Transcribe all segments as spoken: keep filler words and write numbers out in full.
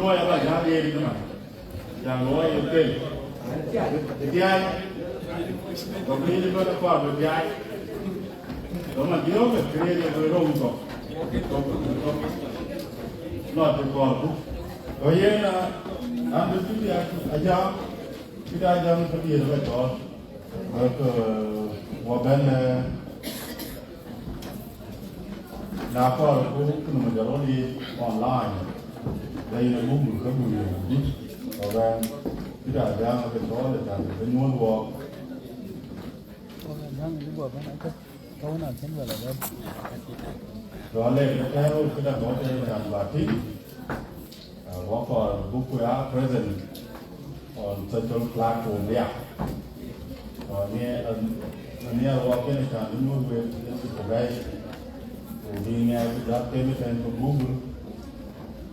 Luɔi aba jam yen ëmën, jam luɔi ë kel. Ë diäi, ba piny ëbɛ̈n akɔɔr bï diäi. Ba ma diɔ̈ɔ̈k ë këriëëc ë bï rou kɔ̈k, kɔ̈k, kɔ̈k, kɔ̈k. Lɔ të kɔɔrku. Ku yen, ah, an, bï cï diäk ajam, cï diäk ajam ke diëër aba cɔɔl. Wek, eh, wɔ bɛ̈n, eh, Na kɔɔr ku kënë ma jɔl wɔ liec online, la yïn abuk muk ke buk yök dït, ɣɔn bɛ̈n, cï da jam ke cɔɔl ë can ke nyuɔ̈th wɔɔk. Cɔɔl ë ke tɛ̈ɛ̈u këda kɔc ë can ba tïŋ. Uh, wɔ kɔɔr buk ku ya present on social platform ya. Uh, ni, uh, ni a wɔ kën can bï nyuɔ̈th wek, yen bï ku bɛ̈ɛ̈i. Ku bï ŋɛk bï jat kën tɛ̈n ku Google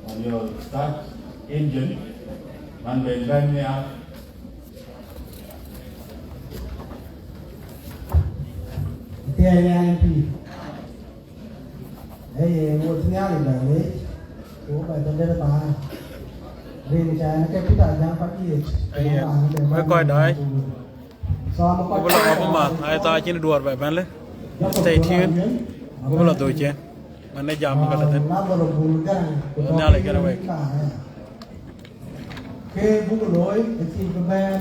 on your search engine, man ben bɛ̈n nhial. Thiɛɛi nhial pïïr. Ee, wɔ cï Nhialic bɛ leec, ku wɔ bɛ tɔ dɛ̈t baai. Rin cä ɛn ke Peter Ajak Pakiëët, Aye. Raan de wek kɔc daai. So, am kɔc ku bï lɔ daai. Ku bï math, ai thaa cïn duɔɔr bɛ bɛ̈n lë. Stay tuned. Ku bï lɔ dhuk cien. Man ë jam ka tëthin. Honorable Garang, ku Nhialic kën wek. Ke buk looi, acïn bï bɛ̈ɛ̈r.